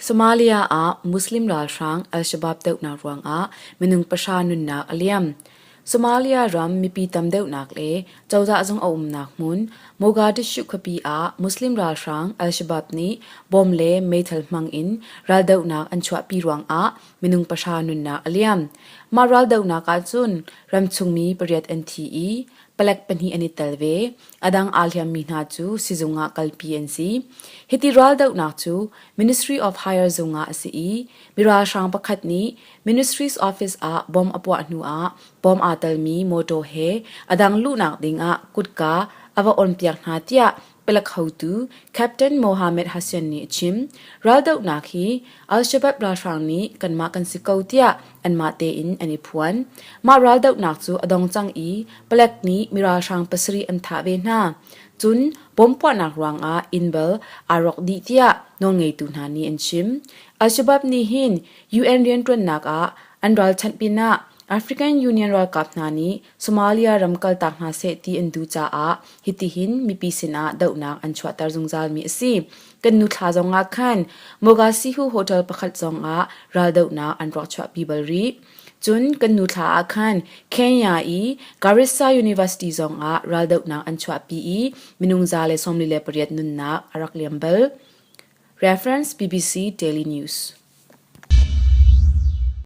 Somalia ah Muslim ralhrang Al-Shabaab dohnak ruangah minung pahra nunnak a liam. Somalia ram mipi tam deuhnak le cozah zung a umnak hmun Mogadishu khuapi ah Muslim ralhrang Al-Shabaab nih bom le meithal hmang in raldohnak an chuahpi ruangah minung pahra nunnak a liam. Mah raldohnak ahcun ramchungmi pariat an thi i palek pahnih an i tel ve. A dang aa hliammi hna cu sizung ah kalpi an si. Hiti raldohnak cu Ministry of Higher zung ah a si i mi ralhrang pakhat nih Ministry's office ah bom a puah hnu ah bom aa telmi mawṭaw he a dang luhnak ding ah kutka a va onpiak hna tiah palek hotu Captain Mohammed Hassan nih a chim. Raldohnak hi Al-Shabaab ralhrang nih kanmah kan si ko tiah anmah tein an i phuan. Mah raldohnak cu a dong cang i palek nih mi ralhrang pasarih an thah ve hna. Cun bom puahnak ruangah inn bal aa rawk dih tiah nawlngeitu hna nih an chim. Al-Shabaab nih hin UN rianṭuannak ah an ralchanh pinah African Union ralkap hna nih Somalia ram kaltak hna seh ti an duh caah hitihin mipi sinah dohnak an chuahter zungzalmi a si. Kan nu thla zongah khan Mogadishu hotel pakhat zongah raldohnak an rak chuahpi bal rih. Cun kan nu thla ah khan Kenya i Garissa University zongah raldohnak an chuahpi i minung 148 nunnak a rak liam bal. Reference BBC Daily News.